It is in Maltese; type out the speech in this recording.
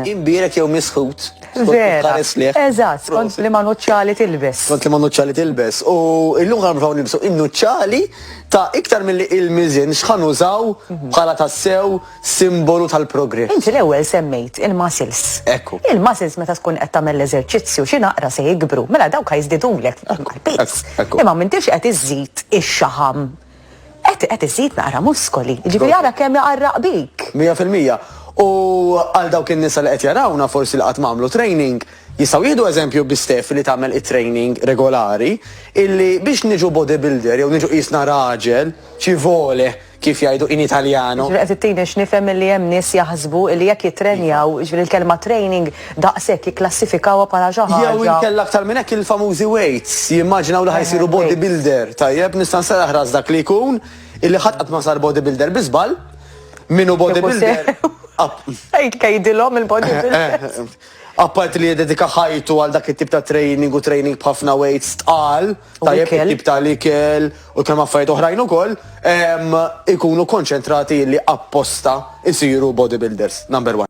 Imbierek jew misħut. Vera. Eżatt, skont li ma nuċċali tilbes. Skont li ma nuċċali tilbes. U illum ħa nipprovaw nilbsu in-nuċċali ta' iktar milli il-miżien x'ħa nużaw bħala tassew simbolu tal-progress. Inti l-ewwel semmejt il-muscles. Ekku. Il-muscles meta tkun qed tagħmel l-eżerċizzju xi naqra se jikbru, mela dawk ħa jiżdidulek mal-piż. Imma m'intix qed iżżid ix-xaħam, qed qed iżżid naqra muskoli. Jiġifieri ara kemm iqarraq bik. 100%. U għal dawk in-nisa li qed jarawna forsi li qatt ma għamlu training, jistgħu jieħdu eżempju bi Steph li tagħmel it-training regolari, illi biex niġu bodybuilder jew niġu qisna raġel, ci vuole, kif jgħidu in Italiano. Jiġifieri qed ittini x'nifhem illi hemm nies jaħsbu illi jekk jittrenjaw, jiġifieri l-kelma training daqshekk jikklassifikawha bħala xi ħaġa. Jew inkella aktar minn hekk il-famużi weights, jimmaġinaw li ħa jsiru bodybuilder, tajjeb, nista' nserraħ ras dak li jkun illi ħadd qatt ma sar bodybuilder bi żball, min hu bodybuilder. Għid tgħidilhom il-bodybuilders. Apparti li jiddedika ħajtu għal dak it-tip ta' training u training b'ħafna weights tqal, tajjeb it-tip ta' l-ikel u kemm affarijiet oħrajn ukoll, ikunu konċentrati li apposta jsiru bodybuilders, number one.